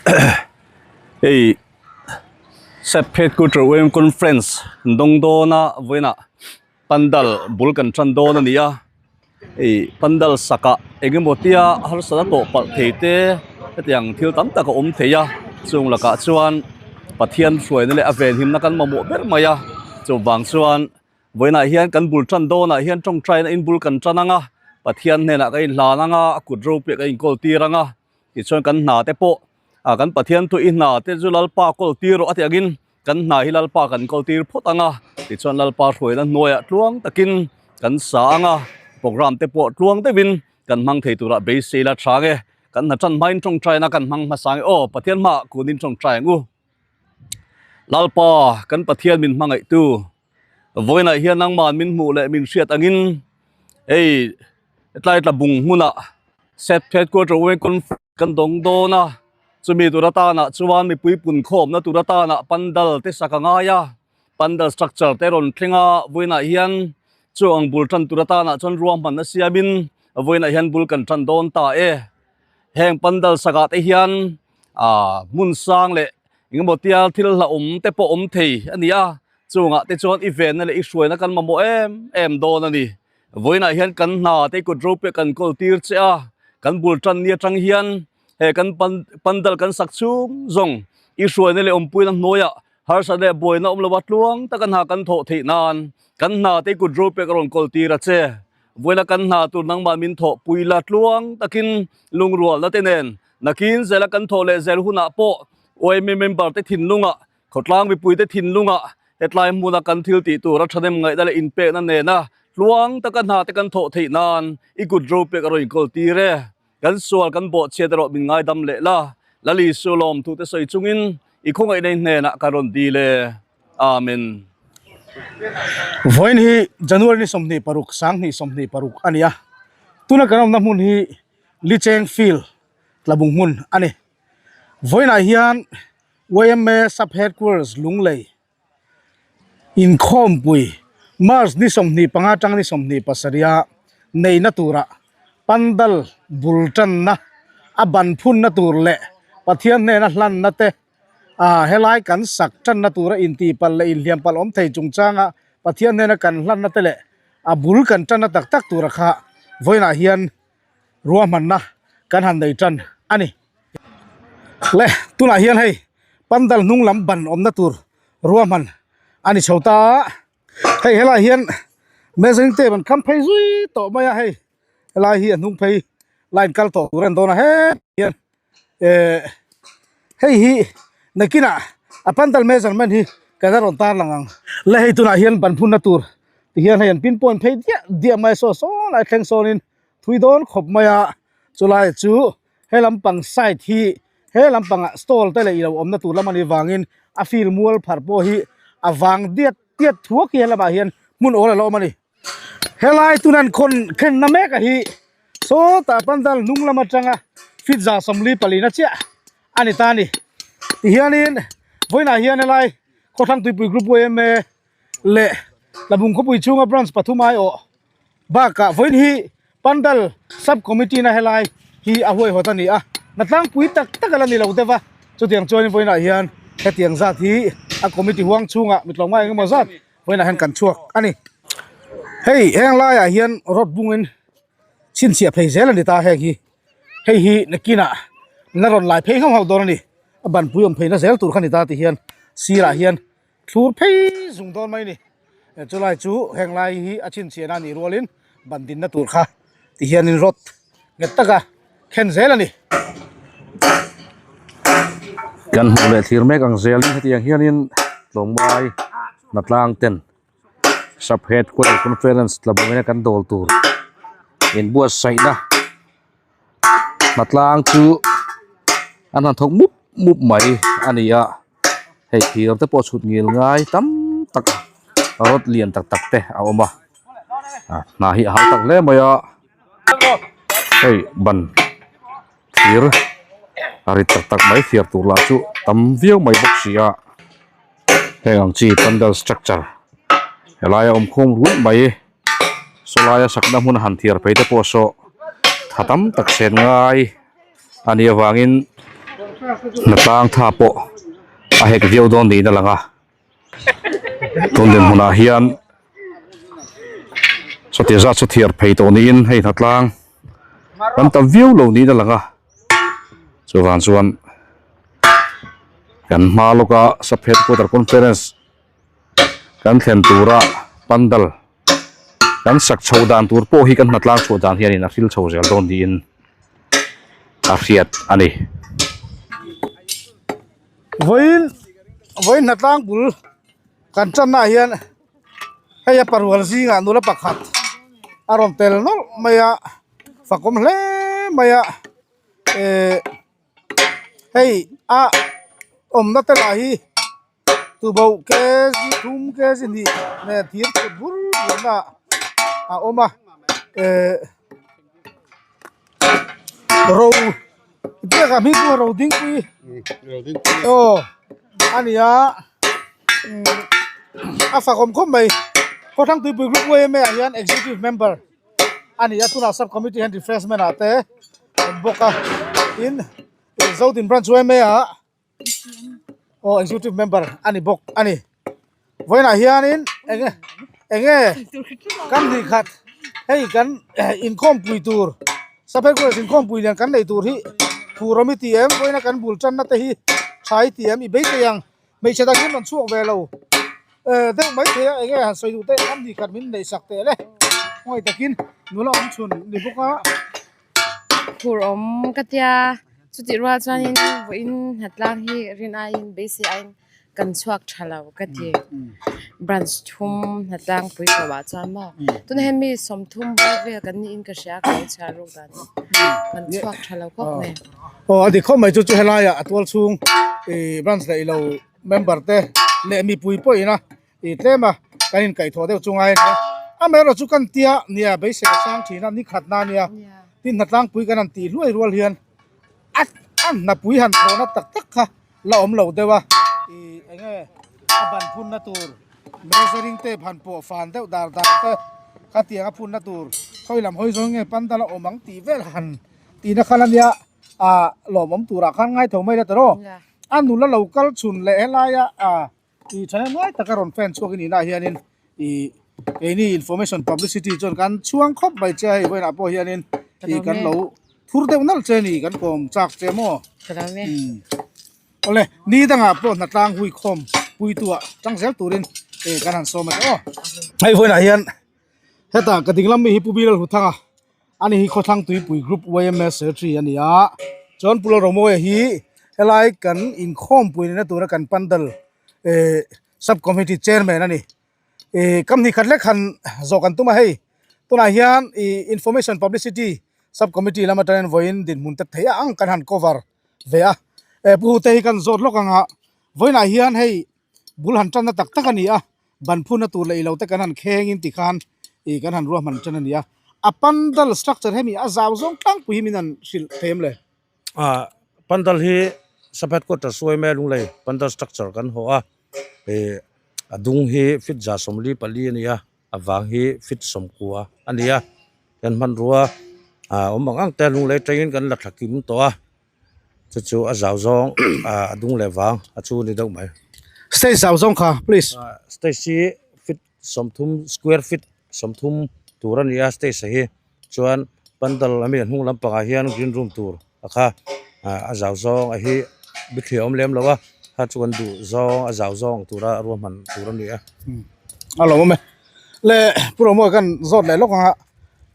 Hei Sap Headquarter Women Conference dawng dawn a vawiinah pandal bul kan tan dawn a ni a hei pandal sakah eng emaw tia harsatna tawh palh thei te hetiang thil tam tak a awm thei a chung lakah chuan Pathian hruaina leh a venhimna kan mamawh ber mai a chuvang chuan vawiinah hian kan bul tan dawnah hian tawngtaina in bul kan tan ang a Pathian hnenah ka inhlan ang a a kut ropui ka inkawl tir ang a. Tichuan kan hna te pawh ah kan Pathian thu i hna te chu Lalpa kawl tir rawh a tih angin kan hna hi Lalpa kan kawl tir phawt ang a, tichuan Lalpa hruaina hnuaiah tluang takin kan sa ang a, program te pawh tluang deuhin kan hmang thei turah beisei la tha nge, kan hna tan hmain tawngtaina kan hmang hmasa ang e aw Pathian hmaah kunin tawngtai ang u. Lalpa kan Pathian min hmangaihtu vawiinah hian nangmah min hmuh leh min hriat angin hei tlai tla bung hmunah set headquarter women conference kan dawng dawn a chumi tur atanah chuan mipui pun khawmna tur atanah pandal te sak a ngai a pandal structure te rawn thleng a vawiinah hian chu ang bul tan tur atanah chuan ruahmanna siamin vawiinah hian bul kan tan dawn ta e heng pandal sakah te hian ah hmun sang leh engemaw tia thil hlauhawm te pawh awm thei a ni a chungah te chuan i venna leh i hruaina kan mamawh em em dawn a ni. Vawiinah hian kan hna te kut ropui kan kawl tir che a, kan bul tan ni atang hian he kan pandal kan sak chhung zawng i hruaina leh awmpuina hnuaiah harsatna leh buaina awm lova tluang taka hna kan thawh theih nan kan hna te kut ropui ka rawn kawl tir a che. Vawiina kan hna tur nangmah min thawh pui la tluang takin lungrualna te nen nakin zela kan thawh leh zel hunah pawh yma member te thinlungah Khawtlang mipuite thinlungah hetlai hmuna kan thil tih tur a thahnem ngaihna leh inpekna nena tluang taka hna te kan thawh theih nan i kut ro pek a rawn inkawl tir e. Kan sual kan bawhchhiat erawh min ngaidam leh la, Lal Isu lawmthu te sawi chungin i khawngaihna i hnenah ka rawn dil e. Amen. Vawiin hi January ni 26 2026 a ni a, tuna kan awmna hmun hi Licheng Field tlabung hmun a ni. Vawiinah hian yma Sub Headquarters Lunglei inkhawmpui March ni 25 atang ni 27 a neihna turah pandal bul tanna a ban phunna tur leh Pathian hnena hlanna te ah helai kan sak tanna tura intihpalh leh inhliampalh awm thei chungchanga Pathian hnena kan hlanna te leh a bul kan tanna tak tak tura kha vawiinah hian ruahmanna kan han nei tan a ni. Le tunah hian hei pandal hnung lam ban awmna tur ruahman a ni chho ta a hei helaiah hian measuring tape an kham phei zui tawh mai a hei helai hi a hnung phei line kal tawh tur a ni dawn a hetah hian eh hei hi nakinah a pandal measurement hi kan la rawn tar lang ang le hei tunah hian ban phunna tur tihian hei an pin point phei diah diah mai a saw saw lai thleng sawnin thui dawn khawp mai a chulai chu he lampang side hi he lampangah stall te leh ilo awmna tur lam anih vangin a field mual pharh pawh hi a vang diat diat thuak hi helamah hian hmun awl a la awm a ni helai tuna an khawn khenna mek a hi sawtah pandal hnung lam atanga feet 44 na chiah a ni ta a ni tihianin vawiinah hian helai khawthlang tuipui group yma leh tlabung khawpui chhunga branch pathum aiawh Bakah vawiin hi Pandal Sub Committee na helai hi a huaihawt a ni a, hnatlangpui tak tak a la ni lo deuh a, chutiang chuanin vawiinah hian hetiang zat hi a committee huang chhungah mi tlawmngai eng emaw zat vawiinah hian kan chhuak a ni. Hei heng laiah hian rod bungin chhinchhiah phei zel a ni ta heng hi, hei hi nakinah la rawn lai phei nghauh nghauh dawn a ni, a banpui awm pheina zel tur kha a ni ta tihian sirah hian Thlur phei zung dawn mai ni. Chulai chu heng lai hi a chhinchhiahna a nih rualin ban dinna tur kha ti hianin rod nghet taka khen zel a ni. Kan hmuh leh thlir mek ang zelin hetiang hianin tlawmngai hnatlang ten sub headquarter conference tlabungina kan dawl tur inbuatsaihna hnatlang chu an han thawk mup mup mai a ni a. Hei thir te pawh chhut ngil ngai tam tak rod lian tak tak te a awm a ah hna hi a hau tak hle mai a hei ban thir a rit tak tak mai thir tur lah chu tam viau mai bawk si a heng ang chi pandal structure helai a awm khawm ruih mai sawlaia sakna hmun a han thiar phei te pawh saw tha tam tak sen ngai a nih avangin. Hnatlang tha pawh a hek viau dawn niin a lang a tun dinhmunah hian sawti zat saw thiar phei tawh niin hei hnatlang an tam viau lo niin a lang a chuvang chuan kan hma lawka sub headquarter conference kan thlen tura pandal kan sak chho dan tur pawh hi kan hnatlang chhuah dan hianin a hril chho zel dawn niin a hriat a ni. Vawiin vawiin hnatlang bul kan tannaah hian hei a parual zingah nula pakhat a rawn tel nawlh mai a fakawm hle mai a ehh hei a awmna te lah hi. Tuboh kg thum kg hnih nen thir kut bur burna a awm a ehh ro biakah hming chu ro dingpui aw a ni a umm a fakawm khawp mai khawthlang tuipui group yma ah hian executive member a ni a tunah sub committee hian refreshment ah te awm bawk a tin zodin branch yma ah. Aw executive member a ni bawk a ni vawiinah hianin eng enge kan hnih khat hei kan inkhawmpui tur sub headquarters inkhawmpui lian kan neih tur hi phur awm i ti em vawiina kan bul tanna te hi tha i ti em i beisei ang hmeichhe dang hian rawn chhuak ve lo eh deuh mai thei a enge han sawi duh te kan hnih khat min neih sak teh le ngawi takin nula awm chhun ni bawk a. Phur awm ka tia chutih rual chuanin vawiin hnatlang hi rin aiin beisei aiin kan chhuak tha lo ka ti branch thum hnatlang pui ko ah chuan maw tunah hian mi sawmthum bawr vel kan niin ka hria ka lo chhiar ruk dan hi kan chhuak tha lo khawp mai. Aw a dik khawp mai chu chu helaiah a tual chhung ih branch leh ilo member te leh mipui pawhin a Tih tlem a, kan inkaihthawh deuh chu ngai a nia. Amaherawh chu kan tia nia beisei a sang thin a, ni khatna a nia. Tin hnatlangpui kan han tih hluai rual hian a a hnapui han thawhna tak tak kha la awm lo deuh a. Ih eng nge a ban phunna tur measuring tape han pawh fan deuh dar dar te kha tiang a phunna tur khawi lam hawi zawng nge pandal a awm ang tih vel han tihna khan a nia ah lawmawm turah khan ngai tho mai la tawh aw. A nula lo kal chhun leh helaia ah. Ih thahnem ngai taka rawn fan chhuak i nihna ah hianin ih keini information publicity chuan kan chhuang khawp mai che a hei vawiinah pawh hianin ih kan lo phur deuh nalh che a ni kan kawm chak che maw umm awle ni dangah pawh hnatlang hui khawm puitu ah tang zel turin ih kan han sawm a che aw. Hei vawiinah hian hetah ka dinglam mi hi Pu Bilal Huthanga Ani hi Khawthlang Tuipui Group yma Secretary a ni a, chuan Pu Lalromawia hi helai kan inkhawmpui nena tura kan pandal eh Sub Committee Chairman a ni. Eh kam hnih khat lek han zawh kan tum a hei, tunah hian ih Information Publicity Sub Committee lam atangin vawiin dinhmun te theih ang kan han cover ve a. Eh Pu Hute hi kan zawt lawk ang a, vawiinah hian hei bul han tanna tak tak a ni a, ban phunna tur leh ilo te kan han kheng in tikhan ih kan han ruahman tan a ni a a pandal structure hemi a zau zawng tlangpui hi min han hrilh thei em le? Ah pandal hi sub headquarters yma lunglei pandal structure kan haw a ih a dung hi feet 144 a ni a a vang hi feet 90 a ni a kan hmanrua ah awm ang ang te lunglei atangin kan la thla kim tawh a. Chu chu a zau zawng ah a dung leh vang a chu ni deuh mai. Stage zau zawng kha please. Stage hi feet 30 square feet 30 tur a ni a stage ah hi chuan pandal ami a hnung lampangah hian green room tur a kha ah a zau zawng a hi bithliah a awm lem lo a kha chu kan duh zawng a zau zawng tura ruahman tur a ni a. A lo awm e. Le Pu Romawi kan zawt leh lawk ang a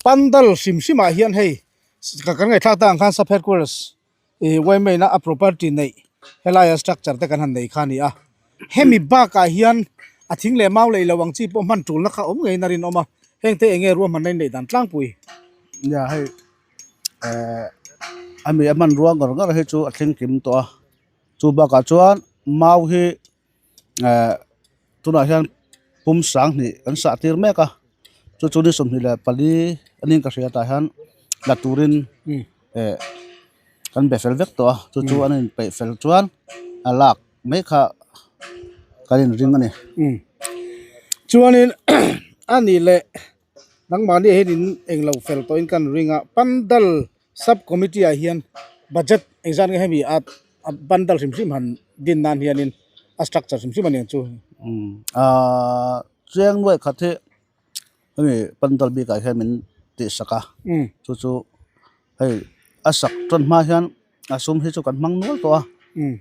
pandal hrim hrim ah hian hei Ka kan ngaihthlak tak ang khan sub headquarters ih yma in a property neih helaia structure te kan han nei kha a ni a hemi bakah hian a thing leh mau leh ilo ang chi pawh hman tulna kha awm ngeiin a rinawm a heng te eng nge ruahmanna in neih dan tlangpui. Nia hei eh ami a hmanrua ngawr ngawr hi chu a thleng kim tawh a chu bakah chuan mau hi eh tunah hian pum sanghnih kan sah tir mek a chu chu ni 24 a ning ka hria tah hian la turin eh kan be fel vek tawh a chu chu an inpeih fel chuan a lak mai kha kan inring a ni. Chuanin a nih leh nangmahni ah hian in englo fel tawhin kan ring a pandal sub committee ah hian budget engzat nge hemi a. A pandal hrim hrim han din nan hianin a structure hrim hrim a ni ang chu. Aaa chiang nuai khat hi hemi pandal bikah hian min tihsak a chu chu hei a sak tan hma hian a sum hi chu kan hmang nual tawh a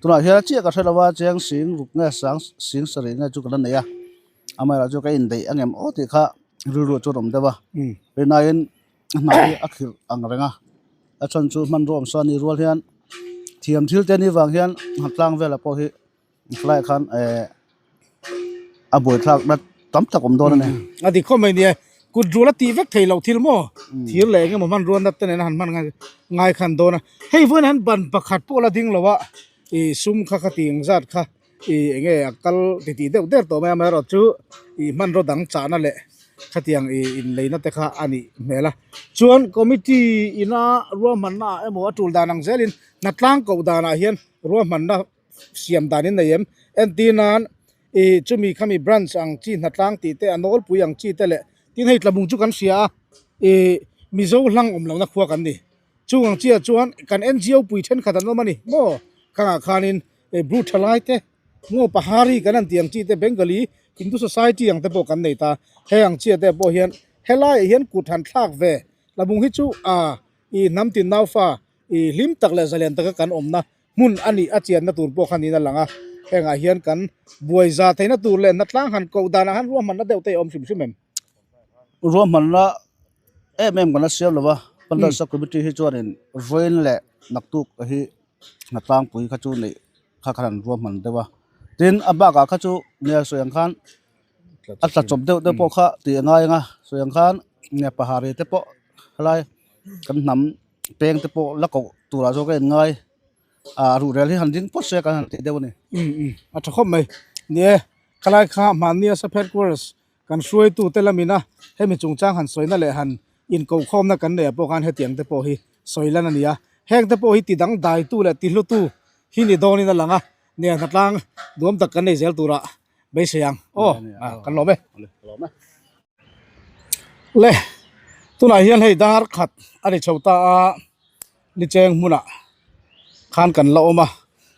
tunah hian a chiah ka hre lo a chiang sing ruk nge sang sing sarih nge chu ka la nei a amaherawhchu chu ka indaih ang em aw tih kha rilru chu a awm deuh a rinaiin a hna hi a khirh ang reng a a chhan chu hmanraw awm sa nih rual hian thiam thil te ni vang hian han tlang velah pawh hi helaiah khan ehh a buaithlak na tam tak awm dawn a ni. A dik khawp mai nia kut rual a tih vek thei loh thil maw thir leh eng emaw hmanrua nat te nena han hman ngai khan dawn a hei vawiin han ban pakhat pawh la ding lo a ih sum kha kha tih ang zat kha ih eng nge a kal ti tih deuh der tawh mai a amaherawh chu ih hmanraw dang chahna leh khatiang ih inleina te kha a nih hmel a chuan committee ina ruahmanna ah emaw a tul dan ang zelin hnatlang koh danah hian ruahmanna siam dan in nei em entir nan ih chumi khami branch ang chi hnatlang tih te a nawlpui ang chi te leh tin hei tlabung chu kan hria a ih mizo hlang awm lohna khua kan ni chung ang chiah chuan kan N_G_O pui thenkhat an awm a ni maw khangah khanin Hei Bru thalai te, Ngo Pahari kan han tih ang chi te, Bengali Hindu Society ang te pawh kan nei ta. Hei ang chiah te pawh hian helaiah hian kut han thlak ve. Lamung hi chu a i hnam tin naufa i hlim tak leh zalian taka kan awmna hmun a nih a chianna tur pawh kha niin a lang a. Hengah hian kan buai za theihna tur leh hnatlang han koh danah han ruahmanna deuh te a awm hrim hrim em? Ruahmanna em em kan la siam lo va, Pandal Sub Committee hi chuanin vawiin leh naktuk hi hnatlangpui kha chu neih kha khan an ruahman deuh a tin a bakah kha chu nia sawi ang khan a tla chawp deuh te pawh kha tih a ngai ang a sawi ang khan nia pahari te pawh helai kan hnam peng te pawh la koh turah zawk a in ngai a ruhrel hi han ding phawt se kan han tih deuh a ni. Um um a tha khawp mai ni e khalai kha hmannia sub headquarters Kan hruaitute lamina hemi chungchang han sawina leh han inkohkhawmna kan neih ah pawh khan hetiang te pawh hi sawi lan a ni a. Heng te pawh hi ti dangdaitu leh ti hlutu hi ni dawnin a lang a, nia hnatlang duam tak kan nei zel turah beisei ang. Aw, kan lawm e. Le, tunah hian hei dar khat a ni chho ta a, nicheng hmunah khan kan la awm a.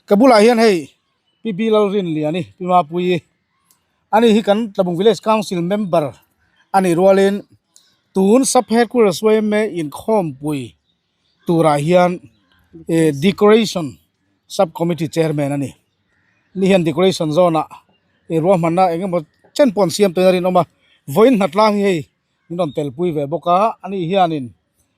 Ka bulah hian hei Pi Bilalrinliani, Pi Mapuii Ani hi kan Tlabung Village Council member a nih rualin tun Sub Headquarters yma inkhawmpui turah hian eh decoration sub committee chairman a ni. Ni hian decoration zawnah eh ruahmanna eng emaw chen pawh an siam tawhin a rinawm a, vawiin hnatlang hi hei min rawn telpui ve bawk a, ani hianin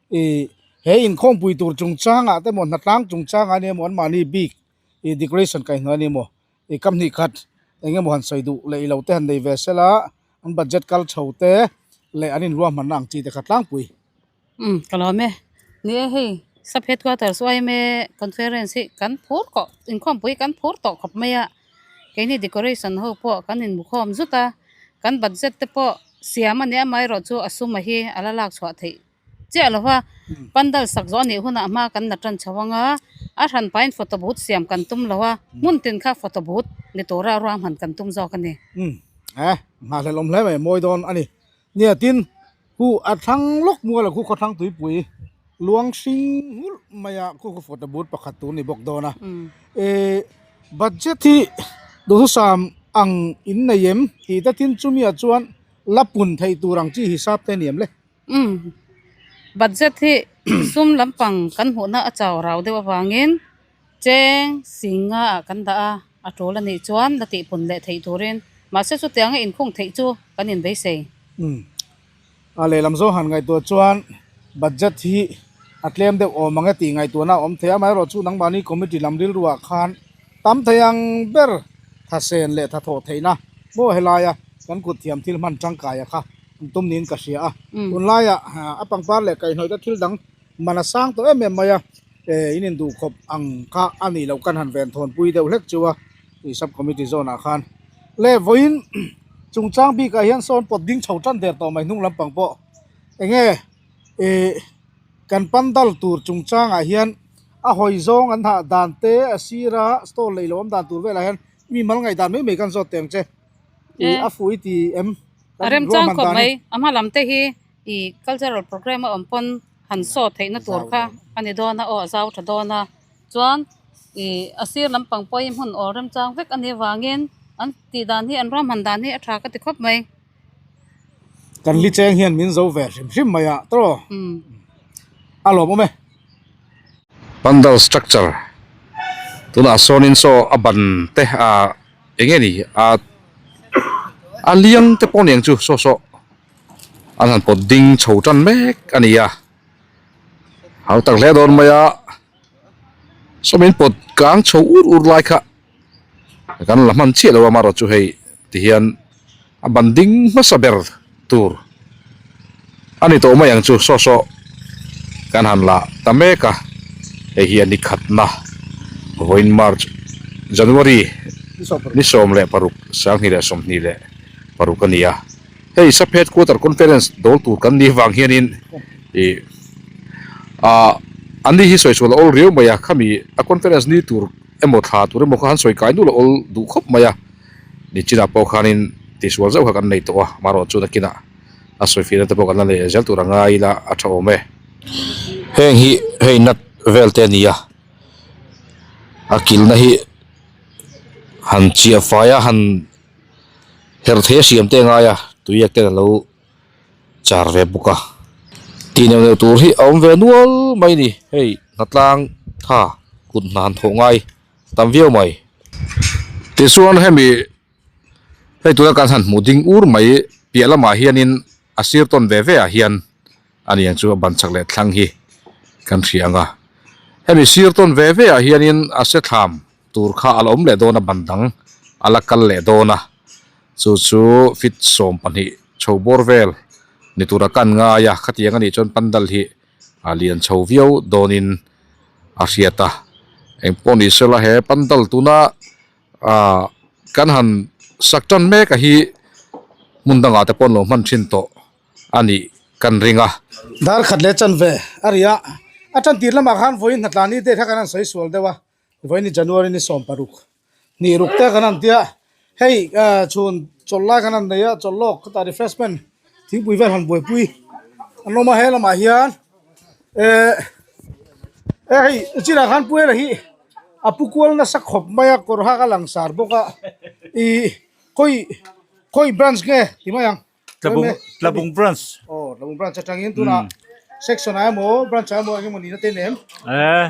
ih he inkhawmpui tur chungchangah te emaw hnatlang chungchangah ania emaw anmahni bik ih decoration kaihhnawih a ni emaw I kam hnih khat eng emaw han sawi duh leh ilo te han nei ve sela an budget kal chho te leh an inruahmanna ang chi te kha tlangpui. Umm ka lawm e. Ni e hei sub headquarters yma conference hi kan phur kawh inkhawmpui kan phur tawh khawp mai a keini decoration ho pawh kan inhmukhawm zut a kan budget te pawh siam a nia amaherawhchu a sum a hi a la lak chhuah theih chiah lo va, pandal sak zawh a nih hunah hma kan la tan chho ang a, a hran pahin photo booth siam kan tum lo a, hmun tin kha photo booth ni tura ruahman kan tum zawk a ni. Umm eh nghahhlelh awm hle mai mawi dawn a ni. Nia tin hu a thlang lawk mual a khu khawthlang tuipui luang hring nghulh mai a khu khu photo booth pakhat tur ni bawk dawn a. Eh budget hi duhthusam ang in nei em tih te tin chumi ah chuan la pun theih tur ang chi hisap te ni em le. Umm budget hi sum lampang kan hmuhna a chau rau deuh avangin cheng singa ah kan dah a, a tul a nih chuan la tihpun leh theih turin mahse chutianga inkhung theih chu kan inbeisei. Umm a lehlam zawng han ngaihtuah chuan budget hi a tlem deuh awm ang e tih ngaihtuahna a awm thei a, amaherawhchu nangmahni committee lam rilruah khan tam thei ang ber thasen leh thathawh theihna maw helaia kan kut thiam thil hman tangkaia kha an tum niin ka hria a tunlaiah a pangpar leh kaihhnawih te thil dang man a sang tawh em em mai a eh in induh khawp ang kha a nih loh kan han ven thawn pui deuh hlek chu a tih sub committee zawn ah khan leh vawiin chungchang bik ah hian sawn pawt ding chho tan der tawh mai hnung lampang pawh enge eh kan pandal tur chungchang ah hian a hawi zawng an hah dan te a sira stall lei lo awm dan tur velah hian mi mal ngaih dan mai mai kan zawt teh ang che ih a fuh i ti em. A remchang khawp mai, a hma lam te hi ih cultural programme a awm pawn han saw theihna tur kha a ni dawn a, aw a zau tha dawn a, chuan Ih a sir lampang pawh hi hmun awl remchang vek a nih avangin an tih dan hi an ruahman dan hi a tha ka ti khawp mai. Kan li cheng hian min zo ve hrim hrim mai a tawh a lawmawm e. Pandal structure tunah sawnin saw a ban te a eng nge ni a a liang te pawh aniang chu saw saw an han pawt ding chho tan mek a ni a hau tak hle dawn mai a saw min pawt kang chho ur ur lai kha kan la hman chiah lo a amaherawh chu hei tihian a ban ding hmasa ber tur a ni tawh mai ang chu saw saw kan han la ta mek a hei hi a ni khatna vawiin march january ni 16 2026 a ni a hei sap headquarter conference dawl tur kan nih vang hianin ih ah an ni hi sawi chhuah la awl riau mai a khami a conference ni tur emaw thla tur emaw kha han sawi kai nual a awl duh khawp mai a. Nichina pawh khanin tihsual zauh kha kan nei tawh a, amaherawh chu nakinah a sawi fiahna te pawh kan la nei leh zel tur a ngai ila a tha awm e. Heng hi hei nut vel te a ni a, a kilhna hi han chiah fai a han herh thei a siam te a ngai a, tuiek ten a lo char ve bawk a, tih neuh neuh tur hi a awm ve nual mai a ni, hei hnatlang tha kut hna han thawh ngai. tam viau mai tichuan hemi hei tuna kan han hmuh ding ur mai piah lamah hianin a sir tawn ve ve ah hian a ni ang chu a ban chak leh thlang hi kan hria ang a hemi sir tawn ve ve ah hianin a se thlam tur kha a la awm leh dawn a ban dang a la kal leh dawn a chu chu feet 12 chho bawr vel ni tura kan ngai a khatiang a nih chuan pandal hi a lian chho viau dawnin a hriat a engpawh ni sela he pandal tuna ah kan han sak tan mek a hi hmun dangah te pawh an lo hman thin tawh a nih kan ring a. Dar khat leh chan ve a ri a, a tan tir lamah khan vawiin hnatlan ni date kha kan han sawi sual deuh a, vawiin ni January ni 16 hnih ruk te kan han tia hei chhun chawlh lai kan han nei a chawlh lawk khutah refreshment thingpui vel han buaipui an awm a he lamah hian eh hei chinah khan puela hi a pu kual nasa khawp mai a kawr hak a langsar bawk a ih khawi khawi branch nge ti mai ang. Tlabung Tlabung branch. Aw Tlabung branch atangin tunah section ah emaw branch ah emaw engemaw nihna te nem. Eh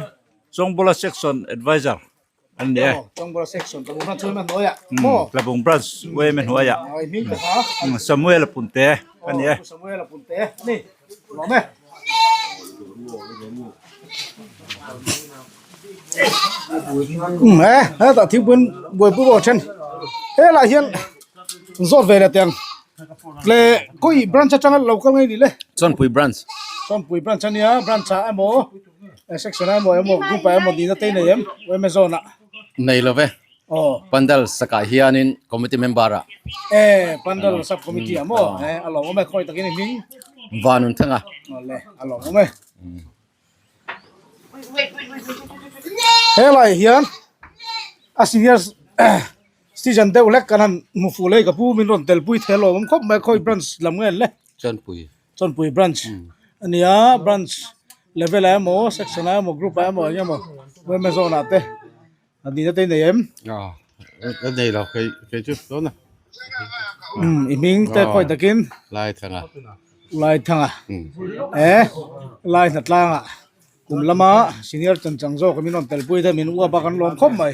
Chawngbola section advisor an ni e. Aw Chawngbola section Tlabung branch huaima hnuaiah maw. Tlabung branch huaima hnuaiah. Ai hming te kha. Samuel Punte a ni e. Samuel Punte a ni. Lawm e. Um he hetah thingpui buaipui pawh a then helaiah hian zawt ve leh teng le khawi branch atanga lo kal ngei ni le Chawnpui branch Chawnpui branch ania branch ah emaw section ah emaw emaw group ah emaw nihna te i nei em Amazon ah nei lo ve aw pandal sakah hianin committee member ah e pandal sub committee ah maw e a lawm awm e khawi takin i hming Vanun Thanga awle a lawm awm e. Helai hian a senior citizen deuh hlek kan han hmu fuh leh ka pu min rawn tel pui thei alawm awm khawp mai khawi branch lam nge an le Chawnpui Chawnpui branch ania branch level ah emaw section ah emaw group ah emaw eng emaw Amazon ah te A nihna te i nei em? A nei lo kei kei chu dawn a. Um i hming te khawi takin? Laithanga. Laithanga. E lai hna tlanga kum lama senior chanchang zawk min rawn tel pui te min uap a kan lawm khawp mai.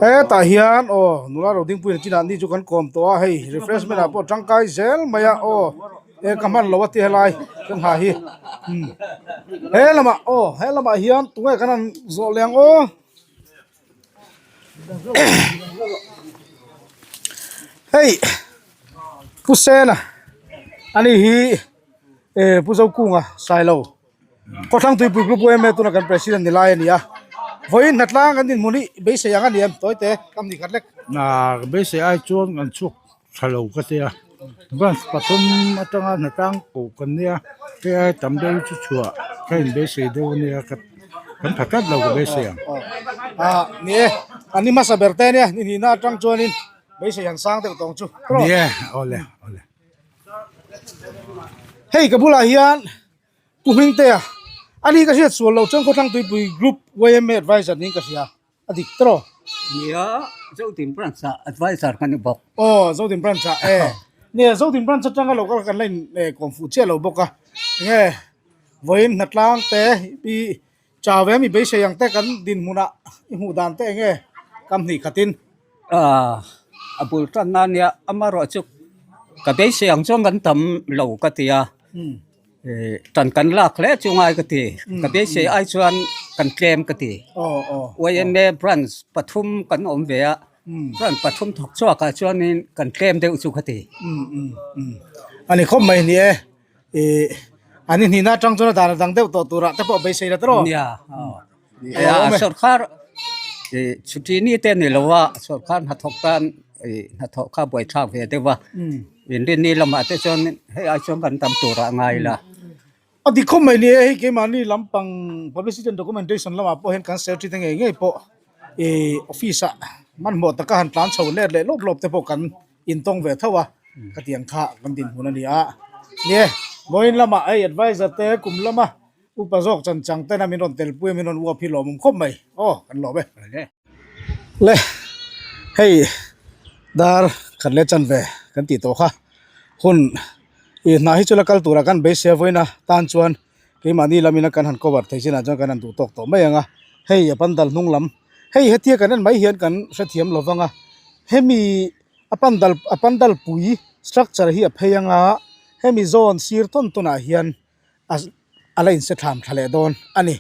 Hetah hian aw nula ro dingpui in chinah ni chu kan kawm tawh a hei refreshment ah pawh tangkai zel mai a aw e ka hman lo a ti helai kan ha hi umm he lamah aw he lamah hian tunge kan han zawh leh ang aw hei Pu Sena ani hi e Pu Zokunga Sailo. Khawthlang Tuipui Group yma tuna kan President ni lai a ni a, vawiin hnatlang kan dinhmun hi beisei ang a ni em? Tawite kam ni khat lek. Hna beisei ai chuan kan chhuak tha lo ka tia, branch pathum atanga hnatlang koh kan nia, hei ai tam deuh chu chhuah ka inbeisei deuh a nia, kan pha tlat lo ka beisei ang. Ni e, an ni hmasa ber te ania, ni hnihna atang chuanin. Beisei han sang deuh tawng chu. Tawh. Ni e, awle awle. Hei ka bulah hian Pu Hmingtea ani ka hriat sual lo chuan Khawthlang Tuipui Group yma Advisor niin ka hria. A dik tawh. Nia, Zodin Branch ah Advisor ka ni bawk. Aw, Zodin Branch ah e. Nia, Zodin Branch atanga lo kal kan la in kawm fuh chiah lo bawk a. Enge vawiin hnatlang te i chau em i beisei ang te kan dinhmunah i hmuh dan te enge kam hnih khatin. Ah, a bul tan na nia amarawh chu ka beisei ang chuan kan tam lo ka ti a. Tan kan lak hle chu ngai ka ti. Ka beisei ai chuan kan tlem ka ti. YMA branch pathum kan awm ve a, branch pathum thawk chhuak ah chuanin kan tlem deuh chu ka ti. A ni khawp mai ni e. An inhnihna atang chuan a dan a dang deuh tawh turah te pawh beisei la tawh. Nia, sawrkar chhuti ni te ni lo a, sawrkar hnathawk tan hnathawh kha buaithlak ve deuh a. Inrinni lamah te chuan hei ai chuan kan tam turah a ngai la. A dik khawp mai ni e, hei keimahni lampang publicity and documentation lamah pawh hian kan secretary te ngei ngei pawh ih office ah hmanhmawh taka han tlan chho let leh lawp lawp te pawh kan intawng ve tho a, ka tiang kha kan dinhmun a ni a. Ni e, vawiin lamah hei advisor te kum lama upa zawk chan chang tena min rawn telpui a min rawn uap hi lawmawm khawp mai aw kan lawm e. Le hei dar khat leh chan ve kan tih tawh kha hun ih hna hi chu la kal turah kan beisei a vawiin a tan chuan keimahni lamina kan han cover thei chinah chuan kan han duh tawk tawh mai ang a hei a pandal hnung lam hei hetia kan en mai hian kan hrethiam lo vang a hemi a pandal a pandal pui structure hi a phei ang a hemi zawn sir tawn tawnah hian a a la inse thlam thla leh dawn a ni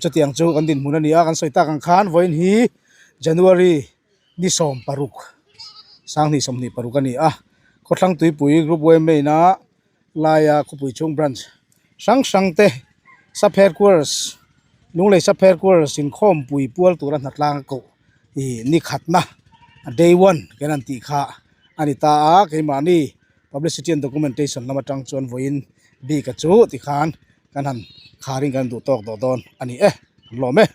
chutiang chu kan dinhmun a ni a kan sawi tak ang khan vawiin hi January ni 16 2026 a ni a khawthlang tuipui group yma ina laia khawpui chhung branch hrang hrang te sub headquarters Lunglei sub headquarters inkhawmpui pual tura hnatlang a koh ih ni khatna day one kan han tih kha a ni ta a keimahni. Publicity and Documentation lam atang chuan vawiin bik a chu tikhan kan han kharin kan duh tawk tawh dawn a ni e, kan lawm e.